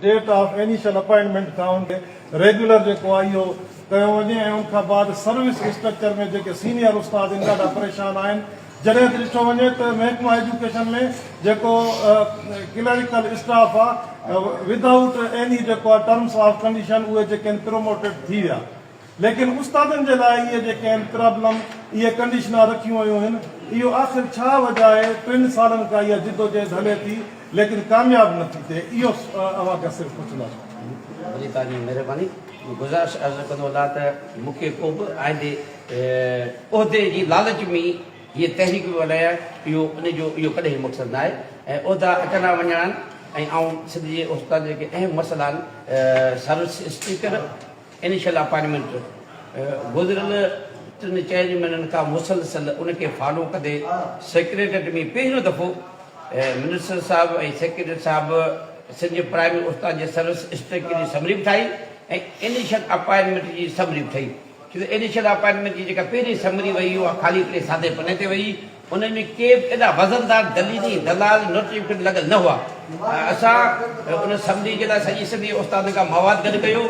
Date of initial appointment کان ان کي regular جيڪو آهي اهو ڪيو وڃي ۽ ان کان بعد سروس اسٽرڪچر ۾ جيڪي سينيئر استاد آهن ڏاڍا پريشان آهن جڏهن ته ڏٺو وڃي ته محڪمه ايجوڪيشن ۾ جيڪو ڪلريڪل اسٽاف آهي ودائوٽ ايني جيڪو آهي ٽرمس آف ڪنڊيشن اهي جيڪي آهن پروموٽيڊ ٿي ويا ليڪن استادن جي لاء اهي جيڪي آهن پرابلم اهي ڪنڊيشنا رکيون ويون آهن اهو آخر ڇا وجه آهي ٽن سالن کان اها جدوجهد هلي ٿي ليڪن ڪامياب نه ٿي ٿئي اهو اوهان کان صرف پڇنداسون. وڏي توهان جي مهرباني گذارش عرض ڪندو هلان ته مون کي ڪو به آئندي عهدي جي لالچ ۾ هيء تحريڪ به هلائي آهي اهو ان جو اهو ڪڏهن مقصد نه آهي ۽ عهدا اچڻا وڃڻا آهن ۽ آئون سنڌ جي استادن جيڪي اهم مسئلا آهن سروس اسٽرڪچر انيشل اپائنٽمينٽ گذريل ٽن چئن مهينن کان مسلسل ان کي فالو ڪندي سيڪريٽريٽ ۾ پهريون دفعو منسٽر صاحب ۽ سيڪريٽري صاحب سنڌ جي پرائمري استاد جي سروس اسٽرڪچر جي سمري به ٺاهي ۽ انيشل اپائنٽمينٽ جي سمري به ٺهي ڇو ته انيشل اپائنٽمينٽ جي جيڪا پهرين سمري وئي اها خالي هڪڙي سادي پني تي وئي انهن ۾ ڪي به ايڏا وزندار دليلي دلال نوٽيفڪيشن لڳل نه هئا. اسان ان سمري جي لاء سڄي سنڌ جي استادن کان مواد گڏ ڪيو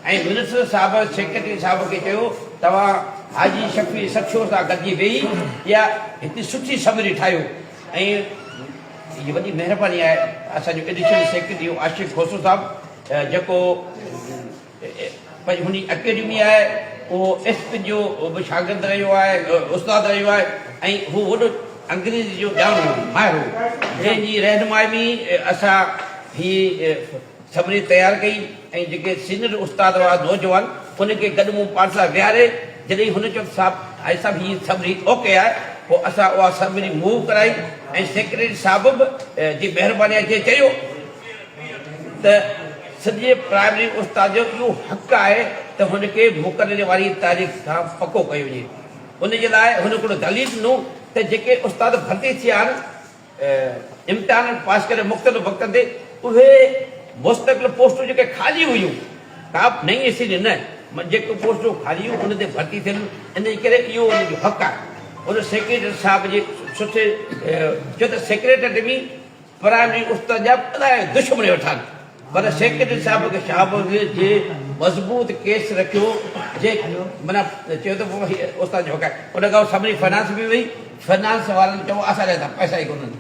۽ منسٽر صاحب سيڪريٽري صاحب کي چيو توهان حاجي شفيع سکيو سان گڏجي ويهي اها هڪ سٺي سمري ٺاهيو ۽ هي وڏي مهرباني آهي اسان جو ايڊيشنل سيڪريٽري عاشق کوسو صاحب جيڪو پنهنجي هن جي اڪيڊمي آهي اهو ايس پي جو به شاگرد رهيو آهي استاد رهيو آهي ۽ هو وڏو انگريزي جو ڄاڻو هو ماهر هو جنهن جي رهنمائي ۾ اسان هي سمري تيار ڪئي ۽ جيڪي سينئر استاد هئا نوجوان ان کي گڏ مون پاڻ سان ويهاري جڏهن هن چيو ته صاحب حاجي صاحب هي سمري اوڪي آهي پوء اسان اها سمري موو ڪرائي ۽ سيڪريٽري صاحب به جي مهرباني آهي جنهن چيو ته سڄي پرائمري استاد جو اهو حق آهي ته هن کي مقرري واري تاريخ کان پڪو ڪيو وڃي. ان جي لاء هن هڪڙو دليل ڏنو ته جيڪي استاد ڀرتي ٿيا آهن، امتحانن پاس ڪري مختلف وقتن تي اهي مستقل پوسٽون جيڪي خالي هيون، ڪا به نئين اسيني نه، جيڪي پوسٽون خالي هيون ان تي ڀرتي ٿيل، ان جي ڪري اهو ان جو حق آهي. ان سيڪريٽري صاحب جي سٺي چيو ته سيڪريٽريٽ ۾ پرائمري استاد جا الائي دشمن ويٺا آهن پر سيڪريٽري صاحب کي شهاب الدين جي مضبوط ڪيس رکيو جي معنيٰ چيو ته هي استاد جو حق آهي ان کان سمري فنانس ۾ وئي فنانس وارن چيو اسان جا ته پئسا ئي ڪونهن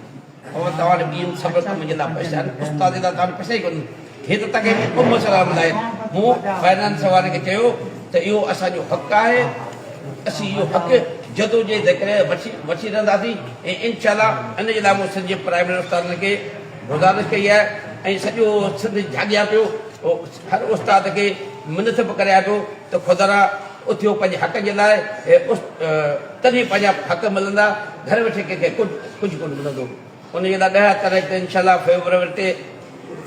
اهو توهان وٽ ٻين سڀ ڪم جي لاء پئسا آهن استاد جي لاء توهان وٽ پئسا ئي ڪونهن هي ته تکي ٻه مسئلا ٻڌايا مون فنانس وارن کي چيو ته اهو اسان جو حق آهي اسين اهو حق جدوجهد ڪري وٺي وٺي رهنداسين ۽ انشاء الله ان جي لاء مون سنڌ جي پرائمري استادن کي گذارش ڪئي آهي ۽ سڄو سنڌ جاڳيان پيو هر استاد کي منٿ به ڪريان پيو ته خدارا اٿيو پنهنجي حق جي لاء تڏهن پنهنجا حق ملندا گهر ويٺي ڪنهن کي ڪجهه ڪونه ملندو ان جي لاء ڏهه تاريخ تي انشاء الله فيبروري تي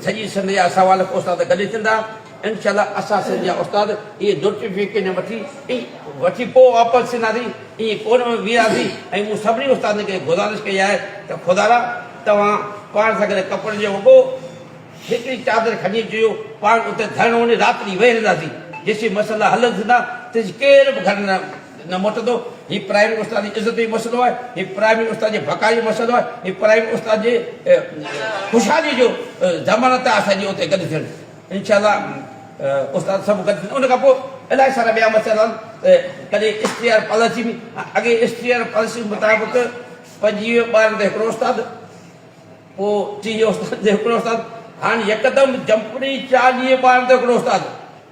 سڄي سنڌ جا سوا لک استاد گڏ ٿيندا انشاء الله اسان سنڌ جا استاد اهي نوٽيفڪيشن وٺي ۽ وٺي پوء واپس ٿينداسين ائين ڪونه وينداسين ۽ مون سڀني استادن کي گذارش ڪئي آهي ته خدارا توهان پاڻ سان گڏ ڪپڙن جو وڳو هڪڙي چادر کڻي اچجو پاڻ اتي ڌرڻو هڻي رات ڏينهن ويهي رهنداسين جيسين مسئلا حل نه ٿيندا تيسين ڪير به گهر نه نه موٽندو. هي پرائمري استاد جي عزت جو مسئلو آهي، هي پرائمري استاد جي بقا جو مسئلو آهي، هي پرائمري استاد جي خوشحالي جو ضمانت آهي اسان جي اتي گڏ ٿيڻ. انشاء الله استاد سڀ گڏ ٿيندا. ان کان پوء الاهي سارا ٻيا مسئلا آهن ڪڏهن ايس ٽي آر پاليسي ۾ اڳي ايس ٽي آر پاليسي مطابق 25 ٻارن تي هڪڙو استاد، پوء 30 استاد تي هڪڙو استاد، هاڻ يڪدم جمپ ڏئي 40 ٻارن تي هڪڙو استاد.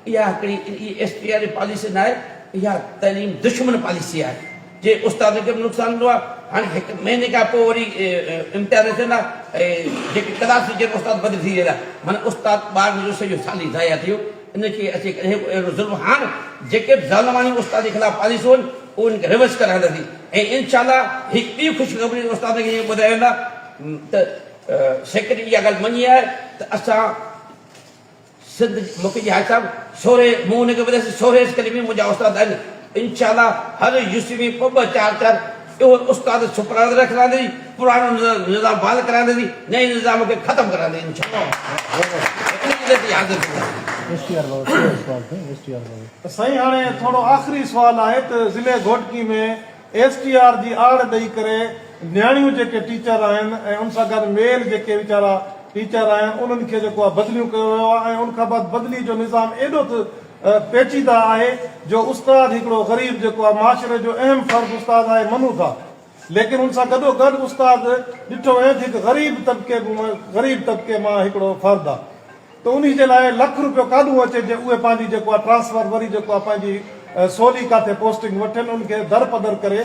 اها هڪڙي ايس پي آر جي پاليسي ناهي، اها تعليم دشمن پاليسي آهي، جنهن استادن کي به نقصان ڏنو آهي، هاڻي هڪ مهيني کان پوء وري امتحان ٿيندا ۽ جيڪي ڪلاس ٽيچر استاد بدل ٿي ويندا، معنيٰ استاد ٻارن جو سڄو سال ئي ضايع ٿي ويو، ان کي اسين ڪڏهن به اهڙو ظلم هاڻ جيڪي به ظالماڻيون استاد جي خلاف پاليسيون آهن اهي ان کي ريورس ڪرائينداسين ۽ انشاء الله هڪ ٻي خوشخبري استادن کي ٻڌائي ويندا ته سيڪريٽري اها ڳالهه مڃي آهي ته اسان سنڌ مون کي جي حاجي صاحب سورهيه مون هن کي ٻڌايس سورهيه اسڪول ۾ منهنجا استاد آهن انشاء الله هر يو سي ۾ ٻه ٻه چار چار اهو استاد سپراد رکرائيندي پراڻو نظام بحال ڪرائيندي نئين نظام کي ختم ڪرائيندي انشاء الله ان جي لاء حاضر ٿينداسين. سائين هاڻي ٿورو آخري سوال آهي ته ضلعي گهوٽڪي ۾ ايس ٽي آر جي آڙ ڏئي ڪري نياڻيون جيڪي ٽيچر آهن ۽ ان سان گڏ ميل جيڪي ويچارا ٽيچر آهن انهن کي جيڪو آهي بدليون ڪيو ويو آهي ۽ ان کان بعد بدلي جو نظام ايڏو ته پيچيده آهي جو استاد هڪڙو غريب جيڪو آهي معاشري جو اهم فرد استاد آهي منون ٿا ليڪن ان سان گڏو گڏ استاد ڏٺو وڃي ته هڪ غريب طبقي غريب طبقي مان هڪڙو فرد آهي ته انهي جي لاء لک روپيو ڪاڏون اچي جي اهي پنهنجي جيڪو آهي ٽرانسفر وري جيڪو آهي پنهنجي سولي ڪاٿي پوسٽنگ وٺن ان کي در پدر ڪري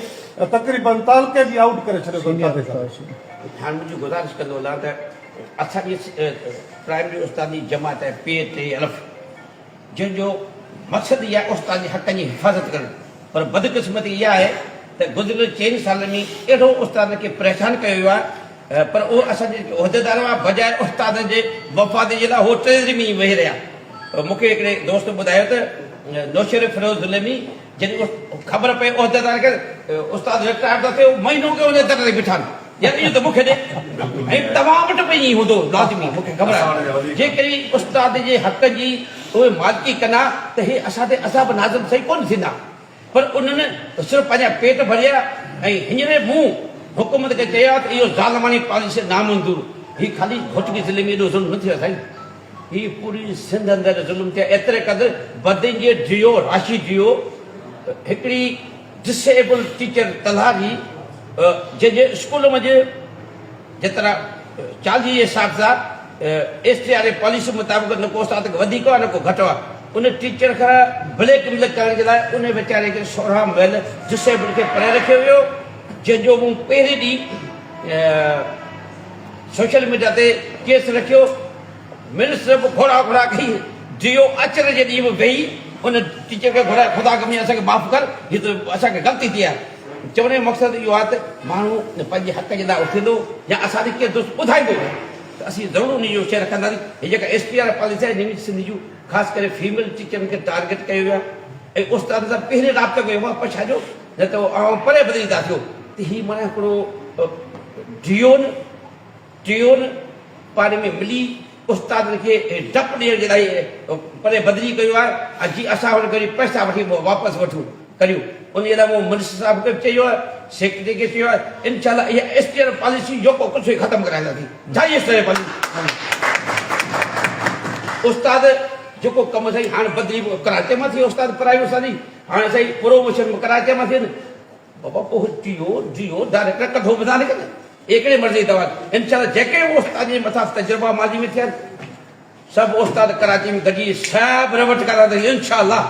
تقريبن تعلقي به آئوٽ ڪري ڇڏيو اٿن ڪاٿي ڪاٿي. هاڻ منهنجي گذارش ڪندو هلان ته اسان جي پرائمري استاد جي جماعت آهي پي ٽي الف جنهن جو مقصد ئي آهي استاد جي حقن جي حفاظت ڪرڻ پر بدقسمتي اها آهي ته گذريل چئن سالن ۾ اهڙو استادن کي پريشان ڪيو ويو آهي پر اهو اسان جي جيڪي عهديدار هئا بجاء استادن جي مفاد جي لاء هو ٽريزري ۾ ئي ويهي رهيا. مون کي هڪڙي دوست ٻڌايو ته نوشهروفيروز ضلعي ۾ جڏهن خبر پئي عهديدار کي استاد رٽائر ٿو ٿئي مهينو ڪيو وڃي در تي بيٺا آهن يار اهو ته مون کي ڏي ۽ توهان وٽ به ائين هوندو لازمي مون کي خبر آهي جيڪڏهن استاد جي حق جي اهي مالڪي ڪندا ته هي اسان تي عذاب نازل صحيح ڪونه ٿيندا پر انهن صرف پنهنجا پيٽ ڀريا ۽ هينئر مون حڪومت کي چيو آهي ته اهو ظالماڻي پاليسي نامنظور هي خالي گهوٽڪي ضلعي ۾ ايڏو ظلم نه ٿيو آهي سائين هي پوري سنڌ اندر ظلم ٿيا ايتري قدر بدين جي ڊي او راشي ڊي او هڪڙي ڊس ايبل ٽيچر تلهاري جنهن جي اسڪول منجهه جيترا 40 جي حساب سان S T R A policy مطابق نه ڪو استاد کي وڌيڪ آهي نه ڪو گهٽ آهي ان ٽيچر کان بليڪ ميل ڪرڻ جي لاء ان ويچاري کي 16 ميل ڊس ايبل کي پري رکيو ويو جنهن جو مون پهرين ڏينهن سوشل ميڊيا تي ڪيس رکيو، منسٽر به گهوڙا گهوڙا ڪئي، ڊي او اچر جي ڏينهن به ويهي ان ٽيچر کي گهرائي خدا کي اسان کي معاف ڪر هي ته اسان کي غلطي ٿي آهي. چوڻ جو مقصد اهو آهي ته ماڻهو پنهنجي حق جي لاء اٿندو يا اسان کي ڪير دوست ٻڌائيندو ته اسين ضرور ان جو شيئر ڪنداسين. هي جيڪا ايس پي آر پاليسي آهي نوين سنڌ جون خاص ڪري فيميل ٽيچرن کي ٽارگيٽ ڪيو ويو آهي ۽ استادن سان پهرين رابطو ڪيو ويو آهي پر ڇا جو نه ته اوهان پري بدلي ٿا ٿيو ته هي معنيٰ هڪڙو ڊيون ٽيون پاڻ ۾ ملي استادن کي ڊپ ڏيڻ جي لاء پري بدلي ڪيو آهي ۽ جي اسان هن کي پئسا وٺي واپس وٺون ڪريون ان جي لاء مون منسٽر صاحب کي به چيو آهي سيڪريٽري کي چيو آهي انشاء الله اها ايس ٽي آر پاليسي جوڪو ڪجهه ئي ختم ڪرائينداسين ڇا ايس ٽي آر پاليسي استاد جيڪو ڪم سائين هاڻ بدلي ڪراچي مان ٿي استاد پرائي استادي هاڻي سائين پروموشن به ڪراچي مان ٿين بابا پوء D O D O director ڪڍو به ناهي ڪندا اهي ڪهڙي مرضي جي دوا انشاء الله جيڪي به استاد جي مٿان تجربا ماضي ۾ ٿيا سڀ استاد ڪراچي ۾ گڏجي سڀ ريورٽ ڪرائينداسين انشاء الله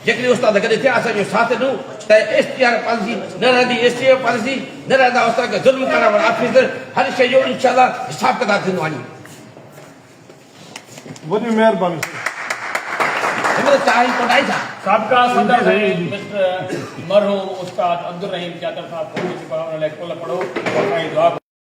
جيڪڏهن استاد گڏ ٿيا اسان جو ساٿ ڏنو ته ايس ٽي آر پاليسي نه رهندي ايس ٽي آر پاليسي نه رهندا استاد کي ظلم ڪرڻ وارا آفيسر هر شيء جو انشاء الله حساب ڪتاب ٿيندو وڃي. وڏيون مهربانيون سر. هن مهل چانهه ڪوٽائي ڇا؟ سابقه صدر سائين مسٽر مرحوم استاد عبدالرحيم چاچڙ صاحب فوت ٿي چڪو آهي ان لاء قل پڙهو ۽ دعا گهرو.